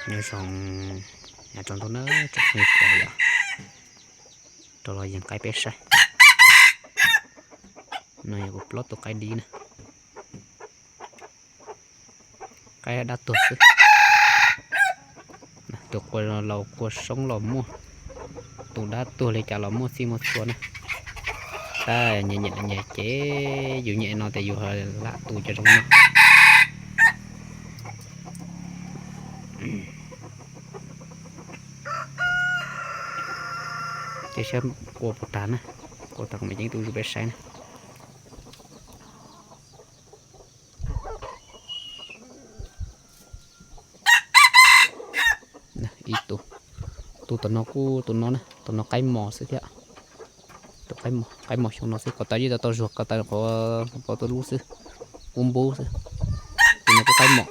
Nyob zoo, nyob zoo ntuj na, tsoom phooj ywg yom, rov los yees qaib peb saib. No yog kuv plaub tus qaib dib na. Qaib dab tuag xwb. Tus qua laus qua soob los muaj, tus dab tuag li cas los muaj txhij muaj txhua na. Tab nyiam nyiam los nyiam ces yus nyiam no ces yus lam tu cov zoo no. Ces saib qua puas tag na, qua tag kuv mam ceeb tus zuj peb saib na. Ib tus, tus tom no kuj tus no na, tus no qaib mos xwb thiab. Tus qaib mos xyoo no xwb, ko taw yeej tau tau zuag ko taw qhov ko tus lub xwb, ub npub xwb. Tus no kuj qaib mos,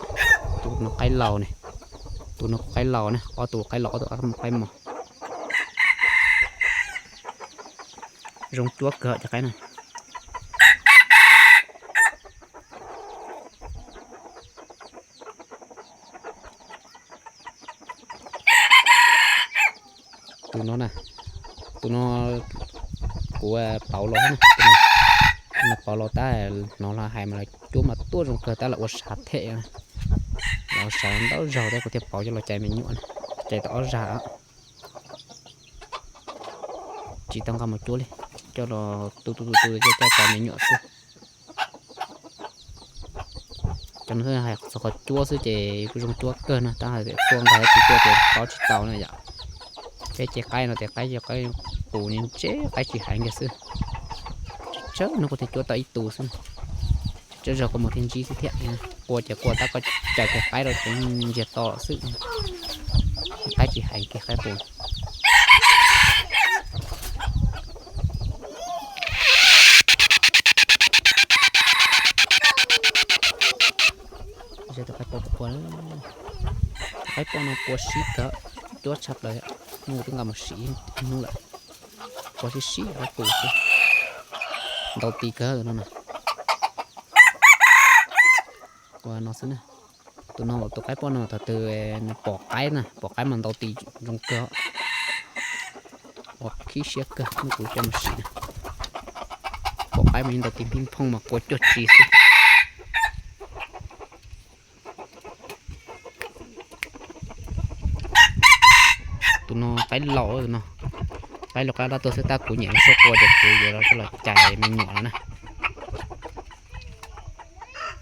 tus no qaib laus ne, tus no kuj qaib laus na, ob tus qaib laus ob tus qaib mos. Zoo cuab kawg cov qaib no. Tus no na, tus no kuv pauv los na, tus no pauv los tab hnov lawv hais mas lawv cuab mas tuaj zoo kawg tab lawv ua sav them na. Lawv ua sav ntau zaug thiab kuv thiaj pauv coj los cais me nyuam na, cais tau ob zag. Tsis tau nqa mus cuab li, coj los tu tu tu tu coj coj cais me nyuam xwb. Cov no hais txog qhov cuab xwb ces kuj zoo cuab kawg no, tab hais tias tuaj nqa tsis tuaj ces paub tsis tau na yom. Peb ces qaib no ces qaib, qaib qus ni ntseb qaib tsis hais kiag xwb. Tsawg hnub kuv thiaj cuab tau ib tus xwb, tsawg zaug kuv mus thiaj ntsib xwb thiab. Qua ces qua tab koj cais kiag qaib rau ces ntsiag to xwb, qaib tsis hais kiag qaib qus. Qaib poj no qua sib kawg, cuab tshaj plaws, hnub kuv twb nqa mus sim hnub lawm. Qua sib sib qaib qus xwb, ntau tis kawg no na. Qua no xwb na. Tus no tus qaib poj no thaum twg pom qaib na, pom qaib mas ntau tis zoo kawg, ua khib siab kawg, hnub kuv coj mus sim na. Pom qaib mas yeej ntau tis pib phooj mas qua cuag tsi xwb. Tus no qaib laus, tus no qaib laus qaib dab tuag xwb tab kuv nyiam lub suab qua ces kuv yuav los coj los cais me nyuam no na.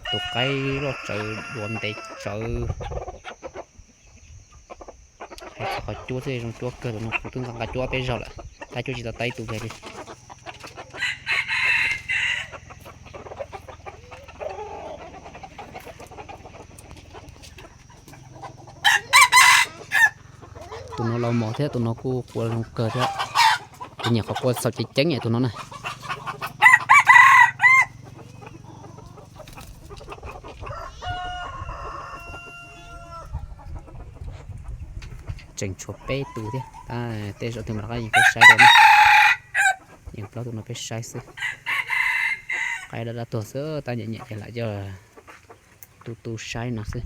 Tus qaib loj tsawv duav ntev tsawv. Hais txog qhov cuab xwb zoo cuab kawg, tus no kuv twb nqa nqa cuab peb zaug lawm tab cuab tsis tau tau ib tug kiag li. Tus no laus mos thiab tus no kuj qua zoo kawg thiab. Kuv nyiam qhov qua xaus ceev ceev tus no na. Tseem tshuav peb tus thiab, tej zaum twg mam rov qab yees peb saib dua na. Yees plaub tus no peb saib xwb. Qaib dab dab tuag xwb tab nyiam nyiam ces lam coj tu tu saib no xwb.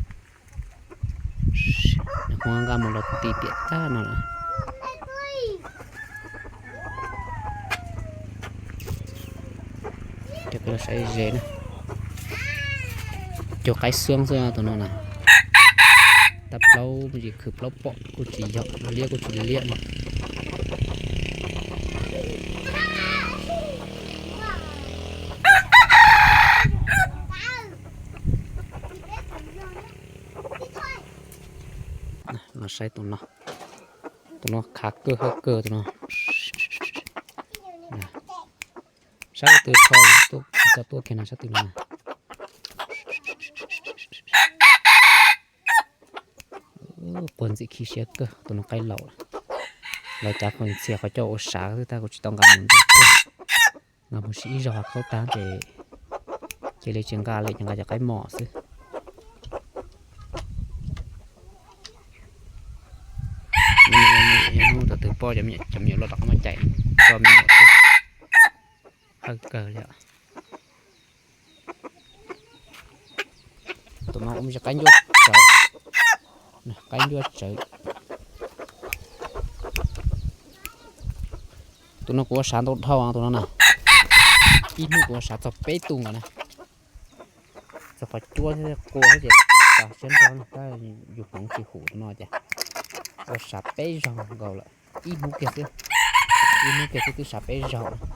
Nws kuj nqa mus los ti tiam tag no lawm. Ces peb los saib ze na. Cog qaib xwb xwb tus no na. Tab plaub me ntsis khwv plaub pom kuj tsis yog, liab kuj tsis liab no. Los saib tus no, tus no khav kawg hawb kawg tus no. Sab ko tw tso, tso tuaj kiag no sab twg no na. Quag ntxim khib siab kawg, tus no qaib laus. Lawv cav quag ntxhias qhov coj ua sav xwb tab kuv tsis tau nqa mus ntau tuaj. Nqa mus sim ib zaug hav khaub tag ces cia li tsis nqa li, ces nqa cov qaib mos xwb. Hnub thaum twg poj cov me nyuam los rov qab muab cais tso me nyuam xwb. Hawb kawg li. Tus no ua me ntsis qaib ncuab tsawv, qaib ncuab tsawv. Tus no kuv ua sav ntau dhau tus no na. Ib hnub kuv ua sav txog peb tug nkaus na. Txog qhov cuab thiab qua thiab ces tas siab nrog tab yus hmoov tsis hum tus no ces ua sav peb zaug nkaus lawm. Ib hnub kiag xwb, ib hnub kiag xwb twb sav peb zaug.